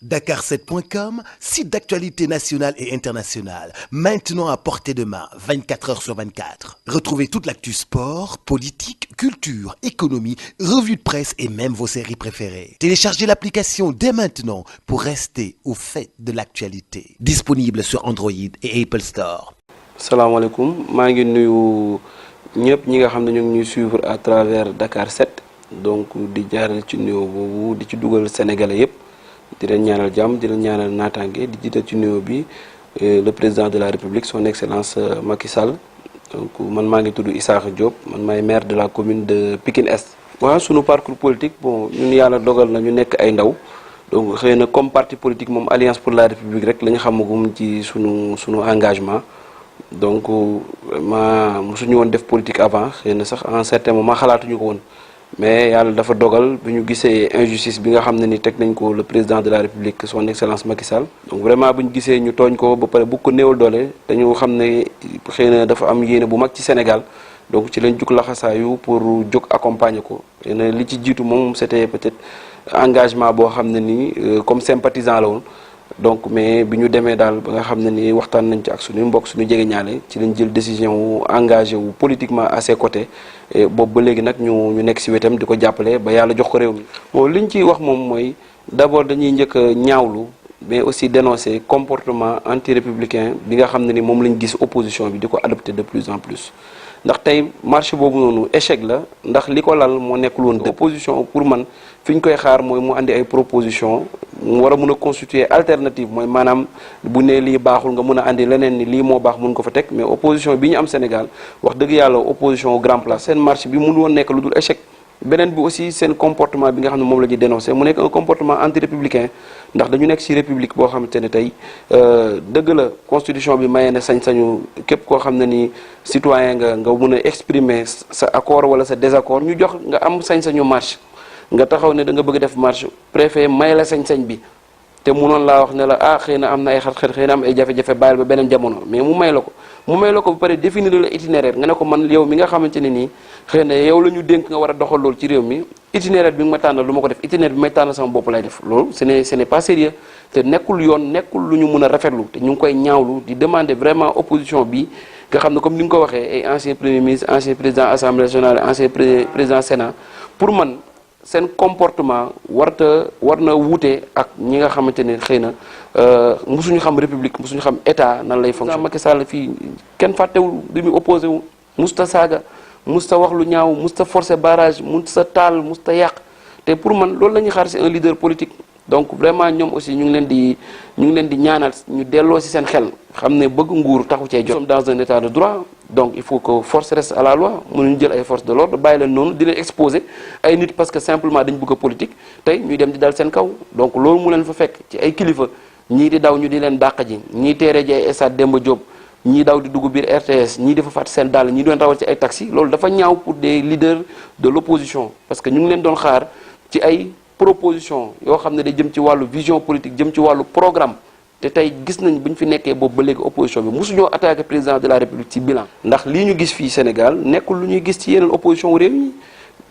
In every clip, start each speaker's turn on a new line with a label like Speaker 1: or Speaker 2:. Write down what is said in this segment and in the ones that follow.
Speaker 1: Dakar7.com, site d'actualité nationale et internationale, maintenant à portée de main, 24 heures sur 24. Retrouvez toute l'actu sport, politique, culture, économie, revues de presse et même vos séries préférées. Téléchargez l'application dès maintenant pour rester au fait de l'actualité. Disponible sur Android et Apple Store.
Speaker 2: Salam alaikum, maa ngi nuyu ñëpp ñi nga xam ne ñu ngi ñuy suivre à travers Dakar 7 donc di jaarale ci nuyoo boobu di ci dugal sénégalais yëpp di leen ñaanal jàmm di leen ñaanal naataange di jiital ci nuyoo bi le président de la République son excellence Macky Sall donc man maa ngi tudd Issakha Diop man maay maire de la commune de Pikine Est. waaw sunu parcours politique bon ñun yàlla dogal na ñu nekk ay ndaw donc xëy na comme parti politique moom Alliance pour la République rek la ñu xamagum ci sunu engagement. Donc vraiment mosuñu woon def politique avant xëy na sax à un certain moment xalaatuñu ko woon mais yàlla dafa dogal bi ñu gisee injustice bi nga xam ne ni teg nañ ko le président de la République son excellence Macky Sall. Donc vraiment bu ñu gisee ñu tooñ ko ba pare bu ko néewal doole dañu xam ne xëy na dafa am yéene bu mag ci Sénégal donc ci lañ jug laxasaayu pour jóg accompagner ko xëy na li ci jiitu moom c'était peut-être engagement boo xam ne ni comme sympathisant la woon. Donc mais bi ñu demee daal ba nga xam ne ni waxtaan nañ ci ak suñu mbokk suñu jege ñaale ci lañ jël décision wu engagé wu politiquement à ses côtés et boobu ba léegi nag ñu nekk si wetam di ko jàppale ba yàlla jox ko réew mi. bon li ñu ciy wax moom mooy d'abord dañuy njëkk a ñaawlu mais aussi dénoncer comportement anti-républicain bi nga xam ne ni moom lañ gis opposition bi di ko adopter de plus en plus. ndax tey marche boobu noonu échec la ndax li ko lal moo nekkul woon opposition pour man fi ñu koy xaar mooy mu andi ay proposition mu war a mun a constituer alternative mooy maanaam bu ne lii baaxul nga mun a andi leneen ni lii moo baax mun ko fa teg mais opposition bi ñu am Sénégal wax dëgg yàlla opposition au grand place seen marche bi mun woon nekk lu dul échec. beneen bi aussi seen comportement bi nga xam ne moom la ñuy dénoncer mu nekk un comportement anti-républicain ndax dañu nekk ci république boo xamante ne tey dëgg la constitution bi mayee na sañ-sañu képp koo xam ne ni citoyen nga mun a exprimer sa accord wala sa désaccord ñu jox nga am sañ-sañu marche nga taxaw ne da nga bëgg def marche préfet may la sañ-sañ bi te munoon laa wax ne la xëy na am na ay xat-xat xëy na am ay jafe-jafe bàyyil ba beneen jamono mais mu may la ko ba pare définir la itinéraire nga ne ko man yow mi nga xamante ne nii xëy na yow la ñu dénk nga war a doxal loolu ci réew mi itinéraire bi nga ma tànnal lu ma ko def itinéraire bi may tànnal sama bopp lay def loolu ce n'est pas sérieux te nekkul yoon nekkul lu ñu mën a rafetlu te ñu ngi koy ñaawlu di demander vraiment opposition bi nga xam ne comme ni nga ko waxee ay ancien premier ministre ancien président assemblée nationale ancien président sénat pour man seen comportement war na wuute ak ñi nga xamante ne xëy na musuñu xam république musuñu xam état nan lay fonctionner. Macky Sall fii kenn fàttewul bi mu opposé wu musta saaga musta wax lu ñaaw musta forcer barrage musta taal musta yàq te pour man loolu la ñuy xaar ci un leader politique. donc vraiment ñoom aussi ñu ngi leen di ñaanal ñu delloo ci seen xel xam ne bëgg nguur taxu cee jot. Nous sommes dans un état de droit donc il faut que force reste à la loi mënuñu jël ay force de l'ordre bàyyi leen noonu di leen exposer ay nit parce que simplement dañ bëgg a politique tey ñuy dem di dal seen kaw donc loolu mu leen fa fekk ci ay kilifa ñii di daw ñu di leen dàq ji ñii teere ji ay stade Demba Diop ñii daw di dugg biir RTS ñii dafa fàtte seen dàll ñii doon rawal ci ay taxi loolu dafa ñaaw pour des leaders de l'opposition parce que ñu ngi leen doon xaar ci ay proposition yoo xam ne day jëm ci wàllu vision politique jëm ci wàllu programme te tey gis nañ bu ñu fi nekkee boobu ba léegi opposition bi mosuñoo attaqué président de la république ci bilan ndax lii ñu gis fii Sénégal nekkul lu ñuy gis ci yeneen opposition réew yi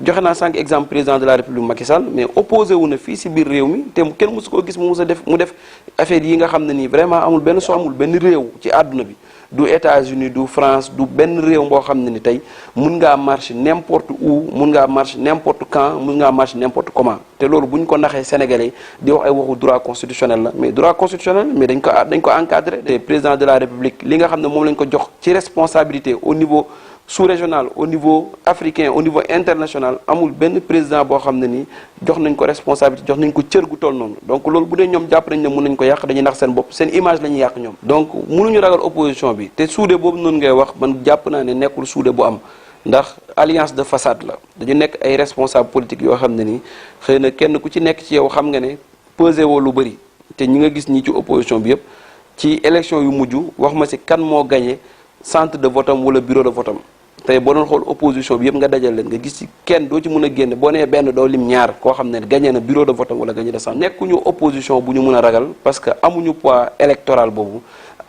Speaker 2: joxe naa sànq exemple président de la république Macky Sall mais opposé wu na fii si biir réew mi te kenn mosu koo gis mu def affaire yi nga xam ne nii vraiment amul benn amul benn réew ci àdduna bi du États-Unis du France du benn réew boo xam ne ni tey mun ngaa marche n'importe où mun ngaa marche n'importe quand mun ngaa marche n'importe comment te loolu bu ñu ko naxee sénégalais di wax ay waxu droit constitutionnel la mais droit constitutionnel mais dañ ko encadré te président de la république li nga xam ne moom lañ ko jox ci responsabilité au niveau sous-régional au niveau africain au niveau international amul benn président boo xam ne ni jox nañ ko responsabilité jox nañ ko cër gu toll noonu donc loolu bu dee ñoom jàpp nañ ne mën nañ ko yàq dañuy nax seen bopp seen image la ñuy yàq ñoom donc mënuñu ragal opposition bi te suude boobu noonu ngay wax man jàpp naa ne nekkul suude bu am ndax alliance de façade la dañu nekk ay responsable politique yoo xam ne ni xëy na kenn ku ci nekk ci yow xam nga ne pesé woo lu bëri te ñi nga gis ñi ci opposition bi yëpp ci élection yu mujj wax ma ci kan moo gagné centre de vote am wala bureau de vote am tey boo doon xool opposition bi yëpp nga dajal leen nga gis ci kenn doo ci mën a génne boo nee benn doo lim ñaar koo xam ne gagné na bureau de vote wala gagné de centre. nekkuñu opposition bu ñu mën a ragal parce que amuñu poids électoral boobu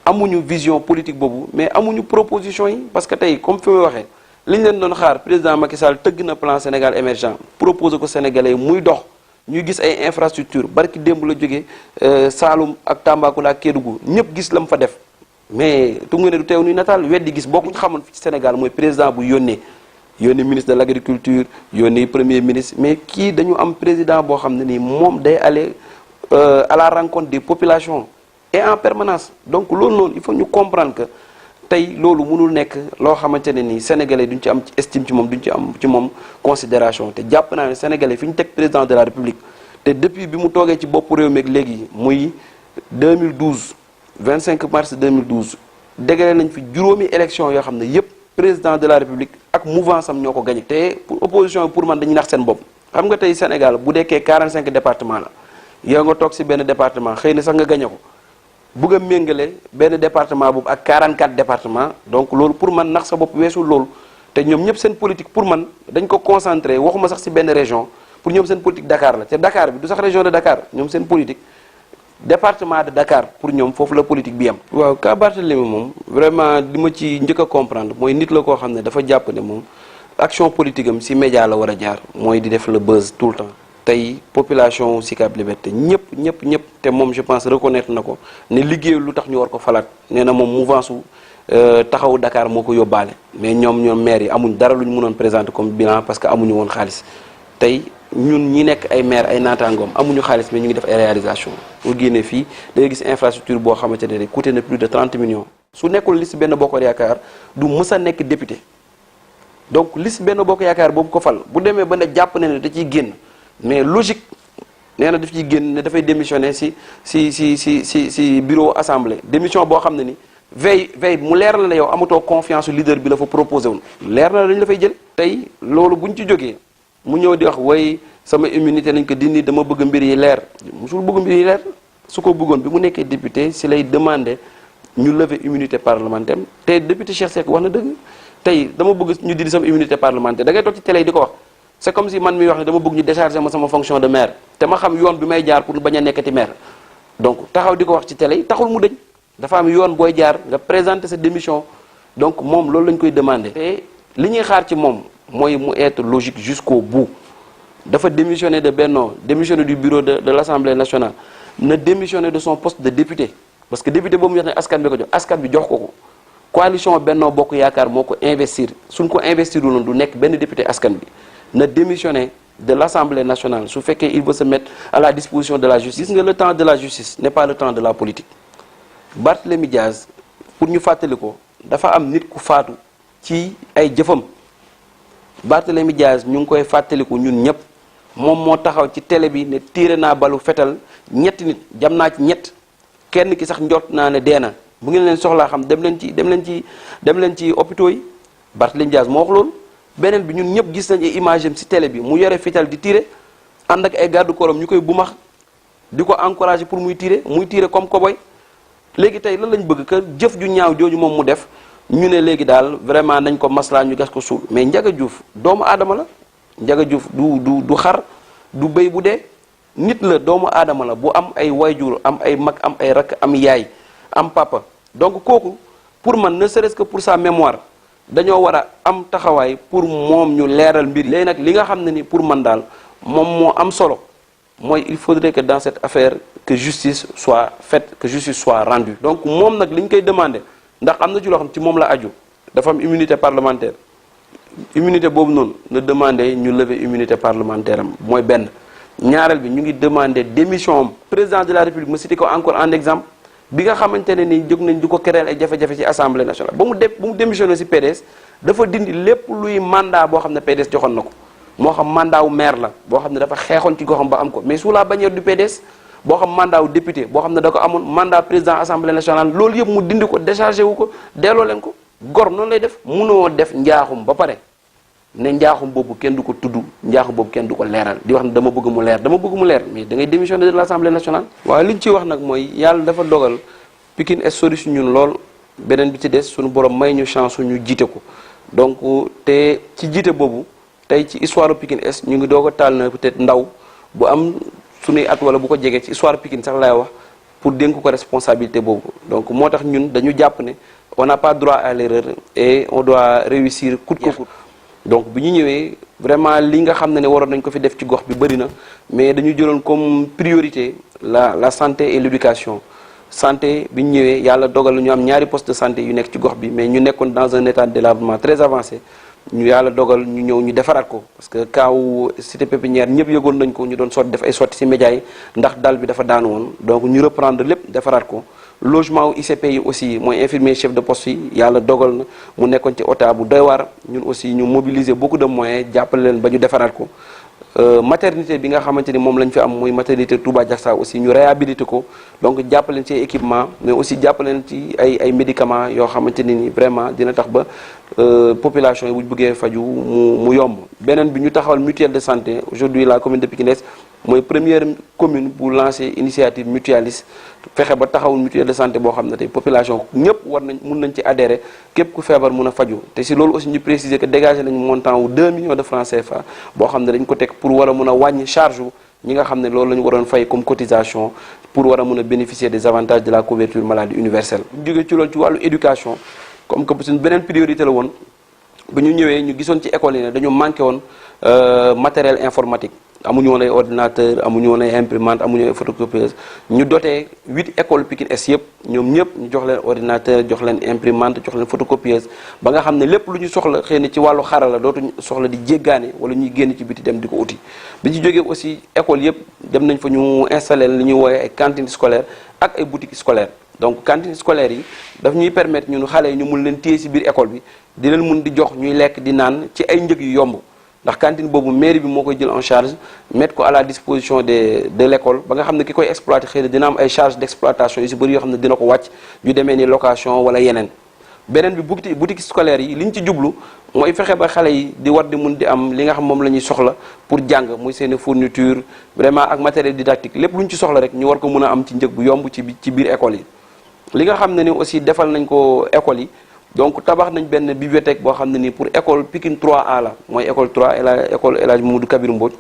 Speaker 2: amuñu vision politique boobu mais amuñu proposition yi parce que tey comme fi may waxee li ñu leen doon xaar président Macky Sall tëgg na plan Sénégal émergent proposé ko Sénégalais muy dox ñuy gis ay infrastructure barki démb la jógee Saloum ak Tambacounda ak Kédougou ñëpp gis la mu fa def mais tungu ne du teew nuy nataal weddi gis bokku xamoon fi ci Sénégal mooy président bu yónnee ministre de l'agriculture yónnee premier ministre mais kii dañu am président boo xam ne nii moom day aller à la rencontre des populations et en permanence donc loolu noonu il faut ñu comprendre que tey loolu mënul nekk loo xamante ne nii sénégalais duñ ci am ci estime ci moom duñ ci am ci moom considération te jàpp naa ne sénégalais fi ñu teg président de la république te depuis bi mu toogee ci bopp réew mi ak léegi muy 2012 25 mars 2012 dégale nañ fi juróomi élection yoo xam ne yépp président de la république ak mouvance am ñoo ko gagné. te pour opposition bi pour man dañuy nax seen bopp xam nga tey Sénégal bu dekkee 45 département la yow nga toog si benn département xëy na sax nga gagné ko. bëgg a méngale benn département boobu ak 44 départements donc loolu pour man nax sa bopp weesul loolu te ñoom ñëpp seen politique pour man dañ ko concentré waxuma sax ci benn région pour ñoom seen politique Dakar la te Dakar bi du sax région de Dakar ñoom seen politique département de Dakar pour ñoom foofu la politique bi am. waaw ka Barthélémy moom vraiment li ma ci njëkk a comprendre mooy nit la koo xam ne dafa jàpp ne moom action politique am ci média la war a jaar mooy di def le buzz tout le temps. tey population Sicap Liberté ñëpp te moom je pense reconnaître na ko ne liggéey lu tax ñu war ko falaat nee na moom mouvance su taxawu Dakar moo ko yóbbaale mais ñoom maire yi amuñ dara lu ñu mënoon présenter comme bilan parce que amuñu woon xaalis tey ñun ñi nekk ay maire ay naataangoom amuñu xaalis mais ñu ngi def ay réalisation boo génnee fii da ngay gis infrastructure boo xamante ne rek coûté na plus de 30 millions su nekkul liste Benno Bokk Yaakaar du mës a nekk député donc liste Benno Bokk Yaakaar boobu ko fal bu demee ba ne jàpp na ne da ciy génn mais logique nee na daf ciy génn ne dafay démissionner si bureau assemblée démission boo xam ne ni veille mu leer na ne yow amatoo confiance leader bi la fa proposé woon leer na la dañu la fay jël tey loolu buñ ci jógee mu ñëw di wax way sama immunité lañ ko dindi dama bëgg mbir yi leer musul bëgg mbir yi leer su ko bëggoon bi mu nekkee député si lay demander ñu lever immunité parlementaire te député Cheikh Seck wax na dëgg tey dama bëgg ñu dindi sama immunité parlementaire da ngay toog ci télé yi di ko wax c'est comme si man mi wax ne dama bëgg ñu décharger ma sama fonction de maire te ma xam yoon bi may jaar pour bañ a nekkati maire donc taxaw di ko wax ci télé yi taxul mu dëñ dafa am yoon booy jaar nga présenter sa démission donc moom loolu lañ koy demander te li ñuy xaar ci moom mooy mu être logique jusqu'au bout dafa démissionner de Benno démissionner du bureau de l'Assemblée nationale na démissionner de son poste de député parce que député boobu ñu wax ne askan bi ko jox askan bi jox ko coalition Benno Bokk Yaakaar moo ko investir suñ ko investir loon du nekk benn député askan bi na démissionner de l'Assemblée nationale su fekkee il veut se mettre à la disposition de la justice. Gis nga le temps de la justice n'est pas le temps de la politique Barthélémy Diaz pour ñu fàttali ko dafa am nit ku faatu ci ay jëfam Barthélémy Diaz ñu ngi koy fàttaliku ñun ñëpp moom moo taxaw ci télé bi ne tiire naa balu fetal ñetti nit jam naa ci ñett kenn ki sax njort naa ne dee na bu ngeen leen soxlaa xam dem leen ci hôpitaux yi Barthélémy Diaz moo wax loolu. beneen bi ñun ñëpp gis nañ ay image am ci télé bi mu yore fital di tirer ànd ak ay garde corps ñu koy bumax di ko encourager pour muy tirer comme cowboy léegi tey lan lañ bëgg que jëf ju ñaaw jooju moom mu def ñu ne léegi daal vraiment nañ ko maslaa ñu gas ko suul mais Ndiaga Diouf doomu aadama la Ndiaga Diouf du xar du béy bu dee nit la doomu aadama la bu am ay wayjur am ay mag am ay rakk am yaay am papa donc kooku pour man ne serait-ce que pour sa mémoire dañoo war a am taxawaay pour moom ñu leeral mbir léegi nag li nga xam ne ni pour man daal moom moo am solo mooy il faudrait que dans cette affaire que justice soit faite que justice soit rendue donc moom nag li ñu koy demander ndax am na ci loo xam ci moom la aju dafa am immunité parlementaire immunité boobu noonu na demander ñu lever immunité parlementaire am mooy benn ñaareel bi ñu ngi demander démission am président de la république ma cité ko encore en exemple bi nga xamante ne ni jóg nañ di ko créer ay jafe-jafe ci assemblée nationale ba mu démissionné ci PDS dafa dindi lépp luy mandat boo xam ne PDS joxoon na ko moo xam mandat wu maire la boo xam ne dafa xeexoon ci goxam ba am ko mais sous la bannière du PDS boo xam mandat wu député boo xam ne da ko amoon mandat président assemblée nationale loolu yëpp mu dindi ko déchargé wu ko delloo leen ko gor noonu lay def munoo def njaaxum ba pare ne njaaxum boobu kenn du ko tudd njaaxum boobu kenn du ko leeral di wax ne dama bëgg mu leer mais da ngay démissionner de l'Assemblée nationale. waaw li ñu ciy wax nag mooy yàlla dafa dogal Pikine Est sori su ñun lool beneen bi ci des suñu borom may ñu chance ñu jiite ko donc te ci jiite boobu tey ci histoire Pikine Est ñu ngi doog a taal na peut-être ndaw bu am suñuy at wala bu ko jegee ci histoire Pikine sax laay wax pour dénk ko responsabilité boobu donc moo tax ñun dañu jàpp ne on n'a pas droit à l'erreur et on doit réussir coûte que coûte donc bi ñu ñëwee vraiment li nga xam ne waroon nañ ko fi def ci gox bi bëri na mais dañu jëloon comme priorité la santé et l'éducation. Santé bi ñu ñëwee yàlla dogal na ñu am ñaari poste de santé yu nekk ci gox bi mais ñu nekkoon dans un état de délabrement très avancé ñu yàlla dogal ñu ñëw ñu defaraat ko parce que kaaw cité pépinière ñëpp yëgoon nañ ko ñu doon sotti def ay sotti ci médias yi ndax dal bi dafa daanu woon donc ñu reprendre lépp defaraat ko. Logement ICP yi aussi mooy infirmier chef de poste yi yàlla dogal na mu nekkoon ci état bu doy waar ñun aussi ñu mobiliser beaucoup de moyens jàppale leen ba ñu defaraat ko. Maternité bi nga xamante ni moom lañ fi am muy maternité Touba Diacksao aussi ñu réhabilité ko donc jàppaleen ci équipement mais aussi jàppaleen ci ay médicaments yoo xamante ni vraiment dina tax ba population yi bu ñu bëggee faju mu yomb. Beneen bi ñu taxawal mutuelle de santé aujourd'hui la commune de Pikine Est mooy première commune bu lancer initiative mutualiste fexe ba taxawul mutuelle de santé boo xam ne tey population ñëpp war nañ mun nañ ci adhérer képp ku feebar mun a faju te si loolu aussi ñu préciser que dégager nañ montant wu 2 millions de francs CFA boo xam ne dañ ko teg pour war a mun a wàññi charge ñi nga xam ne loolu la ñu waroon fay comme cotisation pour war a mun a bénéficier des avantages de la couverture maladie universelle. bu ñu jógee ci loolu ci wàllu éducation comme que suñu beneen priorité la woon ba ñu ñëwee ñu gisoon ci école yi ne dañu manqué woon matériel informatique. amuñu woon ay ordinateur amuñu woon ay imprimante amuñu ay photocopieuse ñu doté 8 écoles Pikine Est yëpp ñoom ñëpp ñu jox leen ordinateur jox leen imprimante jox leen photocopieuse ba nga xam ne lépp lu ñu soxla xëy na ci wàllu xarala dootuñu soxla di jéggaane wala ñuy génn ci biti dem di ko uti. bi ñu jógee aussi école yëpp dem nañ fa ñu installé li ñuy woowee ay cantines scolaires ak ay boutiques scolaires donc cantines scolaires yi daf ñuy permettre ñun xale yi ñu mun leen téye si biir école bi di leen mun di jox ñuy lekk di naan ci ay njëg yu yomb. ndax cantine boobu mairie bi moo koy jël en charge mettre ko à la disposition de l'école ba nga xam ne ki koy exploiter xëy na dina am ay charges d'exploitation yu si bëri yoo xam ne dina ko wàcc yu demee ni location wala yeneen. beneen bi boutique scolaire yi li ñu ci jublu mooy fexe ba xale yi di war di mun di am li nga xam moom la ñuy soxla pour jàng muy seeni fourniture vraiment ak matériel didactique lépp lu ñu ci soxla rek ñu war ko mun a am ci njëg bu yomb ci biir école yi. li nga xam ne ni aussi defal nañ ko école yi. donc tabax nañ benn bibliothèque boo xam ne nii pour école Pikine 3A la mooy école 3 école El Hadj Mamadou Kabir Mbodj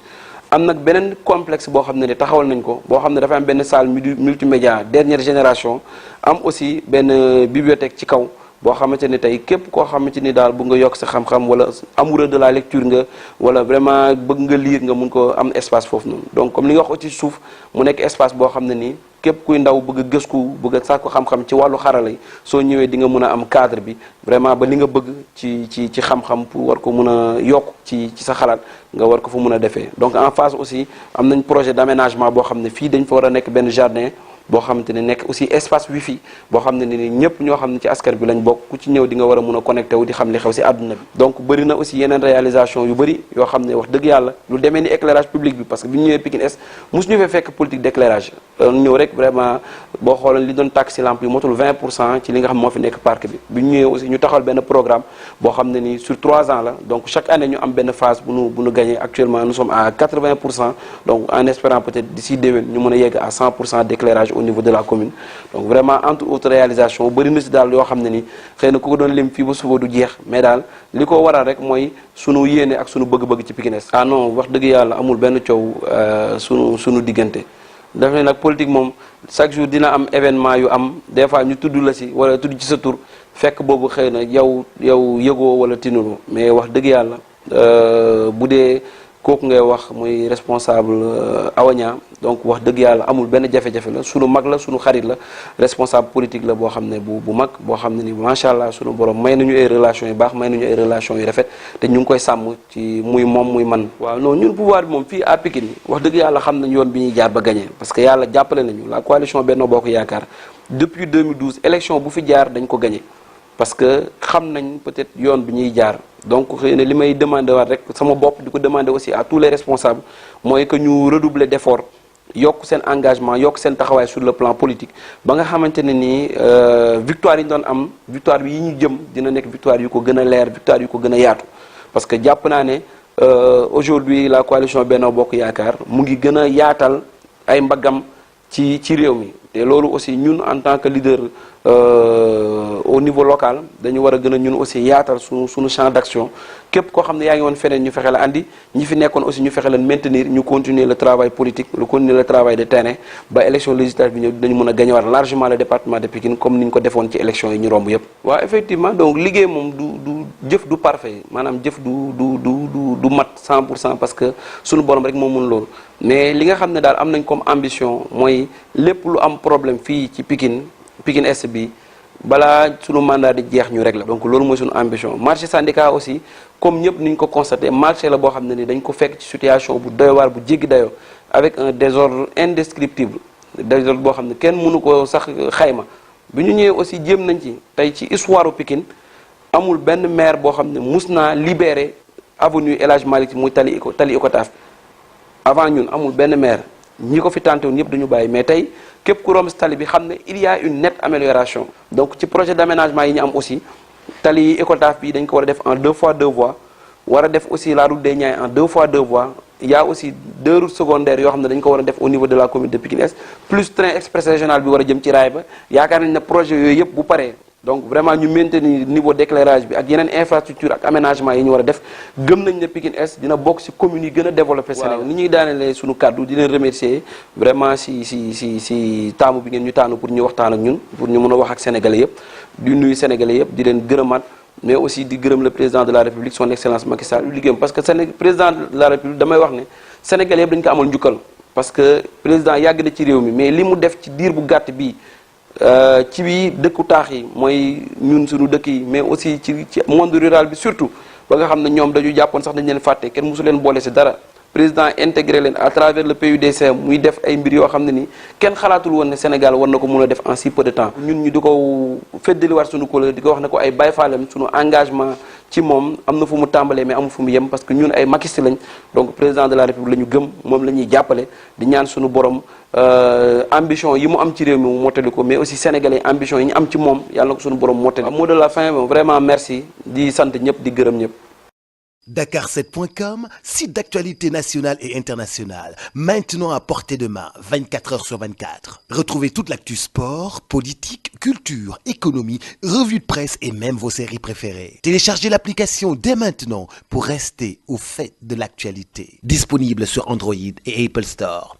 Speaker 2: am nag beneen complexe boo xam ne ni taxawal nañ ko boo xam ne dafa am benn salle multimédia dernière génération am aussi benn bibliothèque ci kaw boo xamante ni tey képp koo xamante ni daal bu nga yokk sa xam-xam wala amoureux de la lecture nga wala vraiment bëgg nga lire nga mun ko am espace foofu noonu donc comme li nga wax aussi suuf mu nekk espace boo xam ne nii képp kuy ndaw bëgg a gëstu bëgg a sàkku xam-xam ci wàllu xarala yi soo ñëwee di nga mun a am cadre bi vraiment ba li nga bëgg ci xam-xam pour war ko mun a yokk ci sa xalaat nga war ko fa mun a defee donc en face aussi am nañ projet d'aménagement boo xam ne fii dañ fa war a nekk benn jardin boo xamante ne nekk aussi espace wifi boo xam ne ni ñëpp ñoo xam ne ci askan bi lañ bokk ku ci ñëw di nga war a mun a connecté wu di xam li xew si àdduna bi donc bëri na aussi yeneen réalisation yu bëri yoo xam ne wax dëgg yàlla lu demee ni éclairage public bi parce que bi ñu ñëwee Pikine Est mosu ñu fee fekk politique d'éclairage ñëw rek vraiment boo xooloon li doon tàkk si lampe yi motul 20% ci li nga xam moo fi nekk parc bi ñu ñëwee aussi ñu taxawal benn programme boo xam ne ni sur 3 ans la donc chaque année ñu am benn phase bu nu gagné actuellement nous sommes à 80% donc en espérant peut-être d'ici déwén ñu mën a yegg à 100% d'éclairage au niveau de la commune donc vraiment entre autres réalisations bëri na si daal yoo xam ne ni xëy na ku ko doon lim fii ba suba du jeex mais daal li ko waral rek mooy sunu yéene ak sunu bëgg-bëgg ci Pikine Est. Ah non wax dëgg yàlla amul benn coow sunu diggante daf ne nag politique moom chaque jour dina am événement yu am des fois ñu tudd la si wala tudd ci sa tur fekk boobu xëy na yow yëgoo wala tinuloo mais wax dëgg yàlla bu dee kooku ngay wax muy responsable Awaña donc wax dëgg yàlla amul benn jafe-jafe la sunu mag la sunu xarit la responsable politique la boo xam ne bu mag boo xam ne ni macha allah sunu borom may nañu ay relations yu baax may nañu ay relations yu rafet te ñu ngi koy sàmm ci muy moom muy man. waaw non ñun pouvoir bi moom fii à Pikine wax dëgg yàlla xam nañ yoon bi ñuy jaar ba gagné parce que yàlla jàppale nañu la coalition Benno Bokk Yaakaar depuis 2012 élection bu fi jaar dañ ko gagné. parce que xam nañ peut-être yoon bi ñuy jaar donc xëy na li may demandé waat rek sama bopp di ko demander aussi à tous les responsables mooy que ñu redoubler d'effort yokk seen engagement yokk seen taxawaay sur le plan politique ba nga xamante ne nii victoire yi ñu doon am victoire bi yi ñu jëm dina nekk victoire yu ko gën a leer victoire yu ko gën a yaatu parce que jàpp naa ne aujourd'hui la coalition Benno Bokk Yaakaar mu ngi gën a yaatal ay mbaggam ci réew mi te loolu aussi ñun en tant que leader au niveau local dañu war a gën a ñun aussi yaatal suñu champ d'action képp koo xam ne yaa ngi woon feneen ñu fexe la andi ñi fi nekkoon aussi ñu fexe leen maintenir ñu continuer le travail politique lu continuer le travail de terrain ba élection législative bi ñëw dañu mën a gagner largement le département de Pikine comme ni ñu ko defoon ci élection yi ñu romb yëpp. waaw effectivement donc liggéey moom du jëf du parfait maanaam jëf du mat 100% parce que suñu borom rek moo mën loolu mais li nga xam ne daal am nañ comme ambition mooy lépp lu am problème fii ci Pikine Est bi balaa suñu mandat di jeex ñu régler donc loolu mooy suñu ambition. Marché syndicat aussi comme ñëpp ni ñu ko constaté marché la boo xam ne ni dañ ko fekk ci situation bu doy waar bu jéggi dayoo avec un désordre indescriptible désordre boo xam ne kenn mënu ko sax xayma bi ñu ñëwee aussi jéem nañ ci tey ci histoire Pikine amul benn maire boo xam ne mus naa libéré avenue El Hadj Malick muy tali Icotaf avant ñun amul benn maire ñi ko fi tenté woon ñëpp dañu bàyyi mais tey képp ku romb si tali bi xam ne il y a une nette amélioration donc ci projet d'aménagement yi ñu am aussi tali Icotaf bi dañ ko war a def en 2x2 voies war a def aussi la route des Niayes en 2x2 voies il y a aussi 2 routes secondaires yoo xam ne dañ ko war a def au niveau de la commune de Pikine Est plus train express régional bi war a jëm ci raay ba yaakaar nañ ne projet yooyu yëpp bu paree donc vraiment ñu maintenir niveau d'éclairage bi ak yeneen infrastructure ak aménagement yi ñu war a def gëm nañ ne Pikine Est dina bokk ci communes yi gën a développé Sénégal ni ñuy daanelee suñu kàddu di leen remercier vraiment si taamu bi ngeen ñu taanu pour ñu waxtaan ak ñun pour ñu mën a wax ak sénégalais yëpp di nuyu sénégalais yëpp di leen gërëmaat mais aussi di gërëm le président de la république son excellence Macky Sall liggéeyam parce que président de la république damay wax ne sénégalais yëpp dañu ko amal njukkal parce que président yàgg na ci réew mi mais li mu def ci diir bu gàtt bii ci bi dëkku taax yi mooy ñun suñu dëkk yi mais aussi ci monde rural bi surtout ba nga xam ne ñoom dañu jàppoon sax dañu leen fàtte kenn mosu leen boole si dara président intégré leen à travers le PUDC muy def ay mbir yoo xam ne ni kenn xalaatul woon ne Sénégal war na ko mun a def en si peu de temps ñun ñu di ko feddaliwaat suñu kóllëre di ko wax ne ko ay Baye Fallam suñu engagement ci moom am na fu mu tàmbalee mais amul fu mu yem parce que ñun ay makiste lañ donc président de la république la ñu gëm moom la ñuy jàppale di ñaan suñu borom ambition yi mu am ci réew mi mu mottali ko mais aussi sénégalais ambition yi ñu am ci moom yàlla na ko suñu borom mottali. mot de la fin vraiment merci di sant ñëpp di gërëm ñëpp.
Speaker 1: Dakar7.com, site d'actualité nationale et internationale, maintenant à portée de main, 24 heures sur 24. Retrouvez toute l'actu sport, politique, culture, économie, revues de presse et même vos séries préférées. Téléchargez l'application dès maintenant pour rester au fait de l'actualité. Disponible sur Android et Apple Store.